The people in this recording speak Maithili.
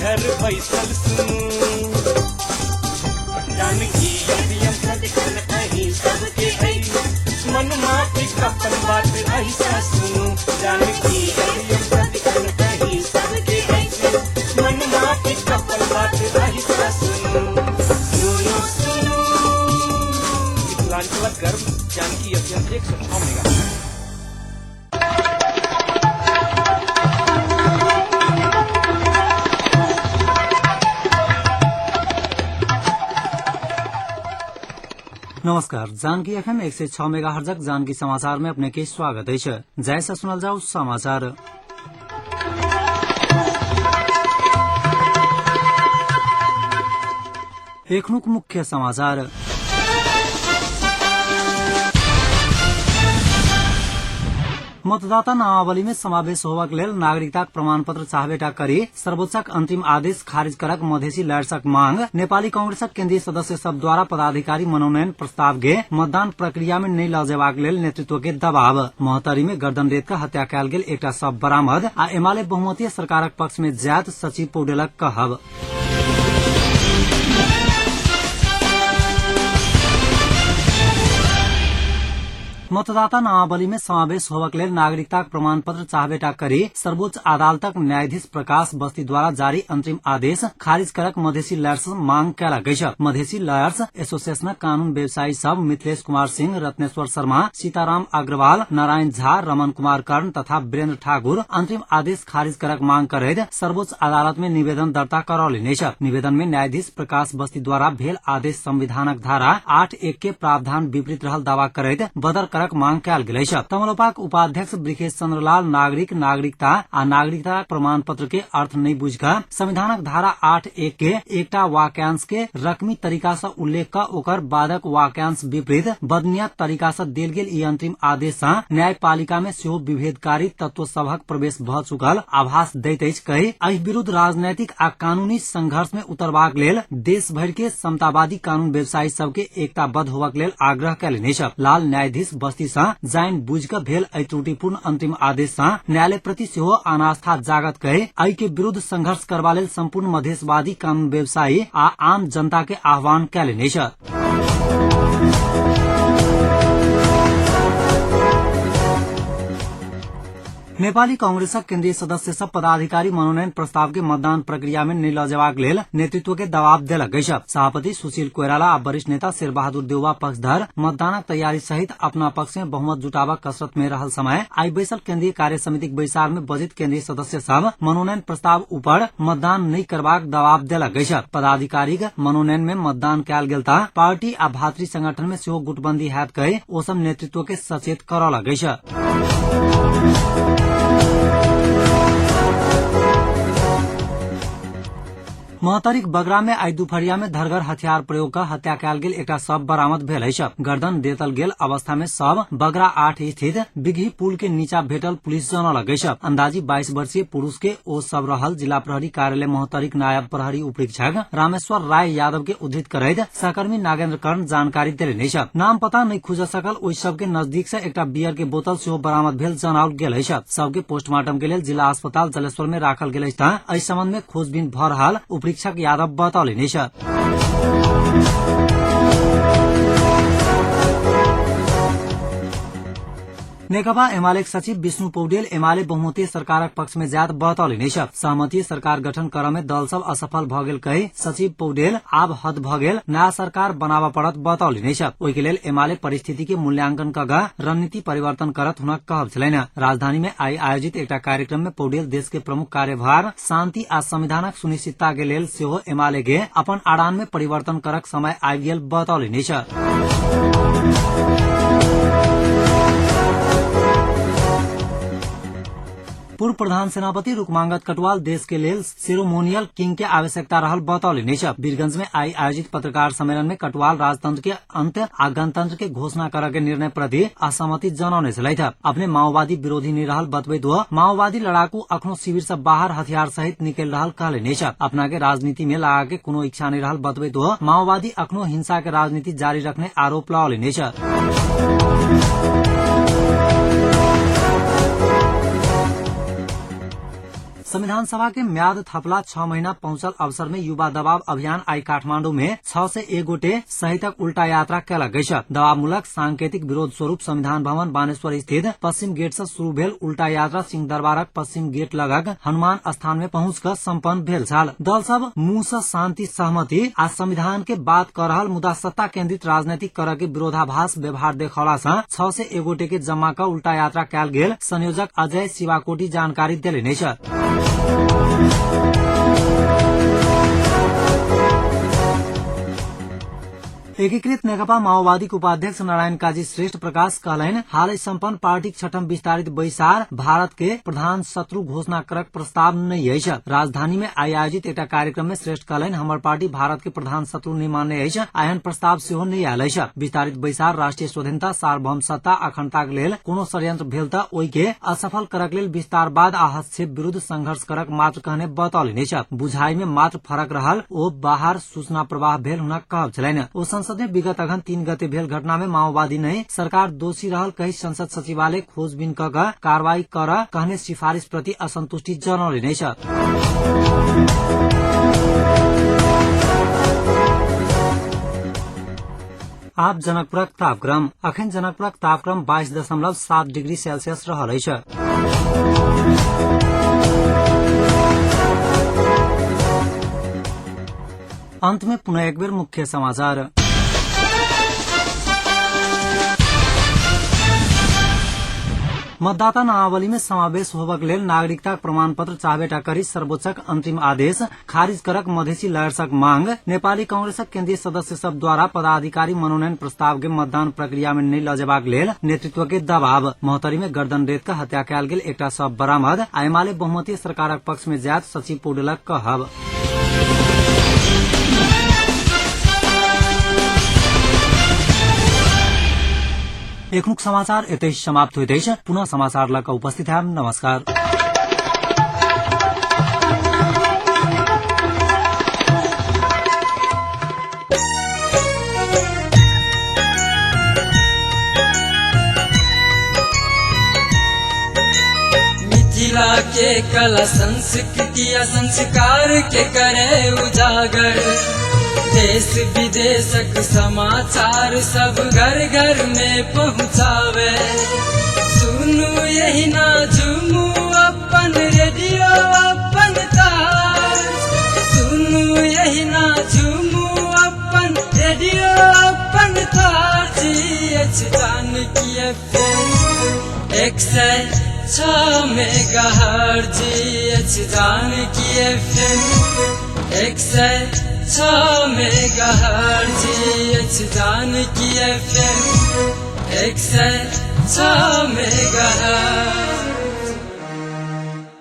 घर बैसल सुनू। जानकी एफएम सदिखन अहीं सबके अछि, मन माफिक अपन बात ऐसा सुनू। जानकी एफएम सदिखन अहीं सबके अछि, मन माफिक अपन बात ऐसा सुनू। सुनू सुनू मिथिलांचलक गर्व जानकी एफएम 106 मेगा। नमस्कार, जानकी एफएम 106 मेगाहर्जक जानकी समाचार में अपने के स्वागत अछि। जैसा सुनल जाऊ समाचार। एखनुक मुख्य समाचार। मतदाता नामावली में समावेश होबाक लेल नागरिकताक प्रमाणपत्र चाहबेटा करी सर्वोच्चक अंतिम आदेश खारिज करक मधेसी लैड्सक मांग। नेपाली कांग्रेसक केन्द्रीय सदस्य सब द्वारा पदाधिकारी मनोनयन प्रस्ताव के मतदान प्रक्रिया में नहि लऽ जेबाक लेल नेतृत्व के दबाव। महोत्तरी में गर्दन रेत क हत्या कयल गेल एकटा शव बरामद आ एमाले बहुमतीय सरकारक पक्ष में जायत सचिव पौडेलक कहब। मतदाता नामावली में समावेश होबाक लेल नागरिकताक प्रमाणपत्र चाहबेटा करी सर्वोच्च अदालतक न्यायाधीश प्रकाश बस्ती द्वारा जारी अंतिम आदेश खारिज करक मधेसी लॉयर्स मांग कयलक अछि। मधेसी लॉयर्स एसोसिएशनक कानून व्यवसायी सब मिथिलेश कुमार सिंह, रत्नेश्वर शर्मा, सीताराम अग्रवाल, नारायण झा, रमन कुमार कर्ण तथा वीरेन्द्र ठाकुर अंतिम आदेश खारिज करक मांग करैत सर्वोच्च अदालत में निवेदन दर्ता करौलनि अछि। निवेदन में न्यायाधीश प्रकाश बस्ती द्वारा भेल आदेश संविधानक धारा 8(1) के प्रावधान विपरीत रहल दावा करैत बदर करक मांग कयल गेल अछि। तमलोपाक उपाध्यक्ष ब्रिखेश चंद्रलाल नागरिक, नागरिकता आ नागरिकता प्रमाण पत्र के अर्थ नहि बुझि कऽ संविधानक धारा 8(1) के एकटा वाक्यांश के रकमी तरीका सँ उल्लेख कऽ ओकर बादक वाक्यांश विपरीत बदनियत तरीका सँ देल गेल ई अंतिम आदेश सँ न्यायपालिका में सेहो विभेदकारी तत्व सभक प्रवेश भऽ चुकल आभास दैत अछि कहि एहि विरूद्ध राजनैतिक आ कानूनी संघर्ष में उतरबाक लेल देश भरि के समतावादी कानून व्यवसायी सबके एकताबद्ध होबाक लेल आग्रह कयलनि अछि। लाल न्यायाधीश बस्ती सँ जानि बुझि कऽ भेल एहि त्रुटिपूर्ण अंतिम आदेश सँ न्यायालय प्रति सेहो अनास्था जागत कहि एहि के विरूद्ध संघर्ष करबा लेल संपूर्ण मधेशवादी कानून व्यवसायी आ आम जनता के आह्वान कयलनि अछि। नेपाली कांग्रेसक केन्द्रीय सदस्य सब पदाधिकारी मनोनयन प्रस्ताव के मतदान प्रक्रिया में नहि लऽ जेबाक लेल नेतृत्व के दबाव देलक अछि। सभापति सुशील कोइराला आ वरिष्ठ नेता शेरबहादुर देउवा पक्षधर मतदानक तैयारी सहित अपना पक्ष में बहुमत जुटाबक कसरत में रहल समय आई बैसल केन्द्रीय कार्य समितिक बैसार में बजैत केन्द्रीय सदस्य सब मनोनयन प्रस्ताव ऊपर मतदान नहि करबाक दबाव देलक अछि। पदाधिकारीक मनोनयन में मतदान कयल गेल तऽ पार्टी आ भातृ संगठन में सेहो गुटबंदी हैत कहि ओ सब नेतृत्व के सचेत करौलक अछि। महोत्तरीक बगरा में आई दुपहरिया में धरगर हथियार प्रयोग कऽ हत्या कयल गेल एकटा शव बरामद भेल अछि। गर्दन देतल गेल अवस्था में शव बगरा 8 स्थित बिगही पुल के नीचा भेटल पुलिस जनौलक अछि। अंदाजी 22 वर्षीय पुरुष के ओ शव रहल जिला प्रहरी कार्यालय महोत्तरीक नायब प्रहरी उपरीक्षक रामेश्वर राय यादव के उद्धृत करैत सहकर्मी नागेन्द्र कर्ण जानकारी देलनि अछि। नाम पता नहि खुजऽ सकल ओहि शव के नजदीक से एकटा बियर के बोतल सेहो बरामद भेल जनाओल गेल अछि। शव के पोस्टमार्टम के लेल जिला अस्पताल जलेश्वर में राखल गेल अछि। एहि संबंध में खोजबीन भऽ रहल उपरीक्षक यादव बतौलनि अछि। नेकपा एमालेक सचिव विष्णु पौडेल एमाले बहुमतीय सरकारक पक्ष में जायत बतौलनि अछि। सहमतीय सरकार गठन करऽ में दल सब असफल भऽ गेल कहि सचिव पौडेल आब हद भऽ गेल, नया सरकार बनाबऽ पड़त बतौलनि अछि। ओहि के लेल एमाले परिस्थिति के मूल्यांकन कऽ रणनीति परिवर्तन करत हुनक कहब छलनि। राजधानी में आई आयोजित एकटा कार्यक्रम में पौडेल देश के प्रमुख कार्यभार शांति आ संविधानक सुनिश्चितता के लेल सेहो एमाले के अपन आड़ान में परिवर्तन करक समय आबि गेल बतौलनि अछि। पूर्व प्रधान सेनापति रुकमांगद कटवाल देश के लेल सेरोमोनियल किंग के आवश्यकता रहल बतौलनि अछि। वीरगंज में आई आयोजित पत्रकार सम्मेलन में कटवाल राजतंत्र के अंत आ गणतंत्र के घोषणा करऽ के निर्णय प्रति असहमति जनौने छलथि। अपने माओवादी विरोधी नहि रहल बतबैत ओ माओवादी लड़ाकू अखनो शिविर से बाहर हथियार सहित निकलि रहल कहलनि अछि। अपना के राजनीति में लगा के कोनो इच्छा नहि रहल बतबैत ओ माओवादी अखनो हिंसा के राजनीति जारी रखने आरोप लगौलनि अछि। संविधान संविधान सभा के म्याद थपला 6 महीना पहुंचल अवसर में युवा दबाव अभियान आई काठमांडू में 6 से 1 गोटे सहितक उल्टा यात्रा कयलक अछि। दबावमूलक सांकेतिक विरोध स्वरूप संविधान भवन बानेश्वर स्थित पश्चिम गेट से शुरू भेल उल्टा यात्रा सिंह दरबारक पश्चिम गेट लगक हनुमान स्थान में पहुंच कर सम्पन्न भेल छल। दल सब मुंह से शांति सहमति आ संविधान के बात कर रहल मुदा सत्ता केन्द्रित राजनीतिक कर के विरोधाभास व्यवहार देखौला से 6 से 1 गोटे के जमा क उल्टा यात्रा कयल गेल संयोजक अजय शिवाकोटी जानकारी देलनि अछि। एकीकृत नेकपा माओवादीक उपाध्यक्ष नारायण काजी श्रेष्ठ प्रकाश कहलनि हाल सम्पन्न पार्टीक छठम विस्तारित बैसार भारत के प्रधान शत्रु घोषणा करक प्रस्ताव नहि अछि। राजधानी में आइ आयोजित एकटा कार्यक्रम में श्रेष्ठ कहलनि हमर पार्टी भारत के प्रधान शत्रु नहि मानने अछि आ एहन प्रस्ताव सेहो नहि आयल अछि। विस्तारित बैसार राष्ट्रीय स्वाधीनता सार्वभौम सत्ता अखंडताक लेल कोनो षड्यंत्र भेल तऽ ओहि के असफल करक लेल विस्तारवाद आ हस्तक्षेप विरूद्ध संघर्ष करक मात्र कहने बतौलनि अछि। बुझाई में मात्र फरक रहल ओ बाहर सूचना प्रवाह भेल हुनक कहब छलनि। ओ संसद में विगत अघन 3 गते भेल घटना में माओवादी नहीं सरकार दोषी रहल कही संसद सचिवालय खोजबीन क कार्रवाई कर कहने सिफारिश प्रति असंतुष्टि जनौलनि अछि। आप जनकपुरक तापक्रम। अखन जनकपुरक तापक्रम 22.7 डिग्री सेल्सियस रहल अछि। अंत में पुनः एक बेर मुख्य समाचार। मतदाता नामावली में समावेश होबक लेल नागरिकता प्रमाण पत्र चाहबेटा करी सर्वोच्चक अंतिम आदेश खारिज करक मधेसी लहरसक मांग। नेपाली कांग्रेसक केन्द्रीय सदस्य सब द्वारा पदाधिकारी मनोनयन प्रस्ताव के मतदान प्रक्रिया में नहि लऽ जेबाक लेल नेतृत्व के दबाव। महोत्तरी में गर्दन रेत क हत्या कयल गेल एकटा शव बरामद। आ एमाले बहुमतीय सरकारक पक्ष में जायत सचिव पौडेलक कहब। एखनुक समाचार एतै समाप्त होइत अछि। पुनः समाचार लऽ कऽ उपस्थित हैब। नमस्कार। मिथिला के कला संस्कृति आ संस्कार के करे उजागर। देश विदेशक समाचार सब घर घर में पहुँचावे। सुनू यही ना झूमू अपन रेडियो अपन तार। सुनू यही ना झूमू अपन रेडियो अपन तार। जी अछि जानकी एफएम 106 मेगाहर्ट्ज। जी अछि जानकी एफएम 106 मेगाहर्ट्ज। अछि जानकी एफएम 106 मेगाहर्ट्ज।